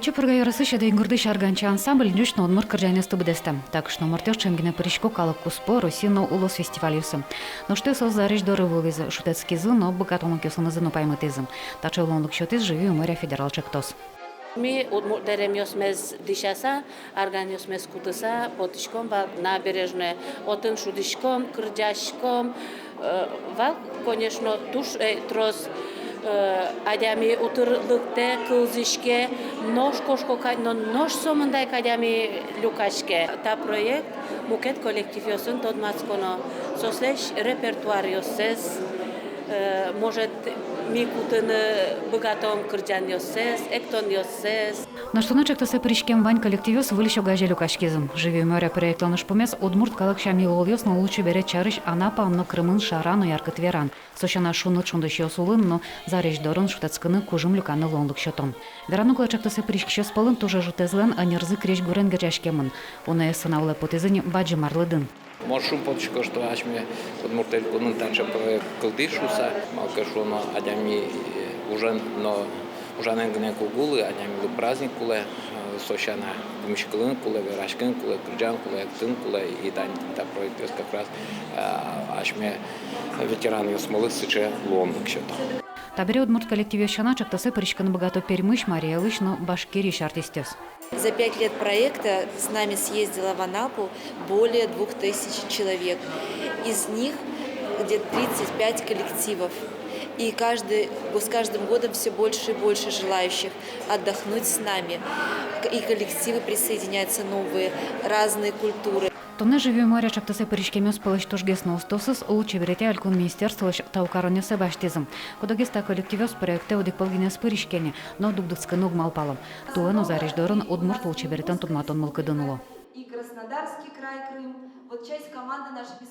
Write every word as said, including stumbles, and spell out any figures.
Чупрыга ёросысь Эдыгуртысь «Арганча» ансамбль ӟуч но удмурт кырӟанъёсты быдэстэ. Та кышномуртъёс ӵемгес но пырисько калык куспо, Россия но улос фестивальёсы. Нош туэ соос зарезь доры вуылӥзы, шутэтскизы но быгатонлыкъёсынызы но паймытӥзы. Таӵе луонлык сётӥз «Живи у моря» федерал ӵектос. Ми удмурт дэремъёсмес дӥсяса, арганъёсмес кутыса потӥськом вал набережное, отын шудӥськом, кырӟаськом. Э, вал, конечно, туж, э, трос, э, адями утыр лыктэ, кылзӥське, нош кошко кадь но, нош сомында ик адями люкаське. Та проект мукет коллективъёсын тодматсконо, соослэсь репертуаръёссэс, э, может, ми кутыны быгатом кырӟанъёссэс, эктонъёссэс. Нош туннэ ӵектосэ пыриськем вань коллективъёс выльысь огазе люкаськизы. «Живи у моря» проектлэн ужпумез — удмурт калык сям-йылолъёс но лулчеберет сярысь Анапаын но Крымын шара но яркыт веран. Со сяна, шуныт шунтӥсьёс улын но зарезь дорын шутэтскыны, кужым люканы луонлык сётон. Вераны кулэ, ӵектосэ пыриськисьёс пӧлын туж ӧжытэзлэн ӧнерзы крезьгурен герӟаськемын. Уноез сцена вылэ потӥзы ни бадӟым арлыдын. Мон шумпотӥсько, что асьме Удмурт Элькунын таӵе проект кылдӥз шуыса. Малы ке шуоно, адями, э, ужен но, ужанэн гинэ ик уг улы, адямилы праздник кулэ, э, со сяна, пумиськылыны кулэ, вераськыны кулэ, кырӟаны кулэ, эктыны кулэ, и тани та проектъёс как раз, э, асьме ветеранъёсмылы сыӵе луонлык сёто. Табере удмурт коллективъёс сяна, ӵектосэ пыриськыны быгато Пермысь, Марий Элысь но Башкириысь артистъёс. За пять лет проекта с нами съездило в Анапу более двух тысяч человек. Из них где-то тридцать пять коллективов. И каждый, с каждым годом всё больше и больше желающих отдохнуть с нами. К-, и коллективы присоединяются новые, разные культуры. Туннэ «Живи у моря» ӵектосэ пыриськемъёс пӧлысь тужгес но устоосыз лулчеберетъя элькун министерстволэсь тау каронъёссэ басьтӥзы. Кудогез та коллективъёс проектэ одӥг пол гинэ пыриське ни, но дугдытскыны уг малпало. Туэ но зарезь дорын удмурт лулчеберетэн тодматон мылкыдын уло. И Краснодарский край, Крым. Вот часть команды нашей без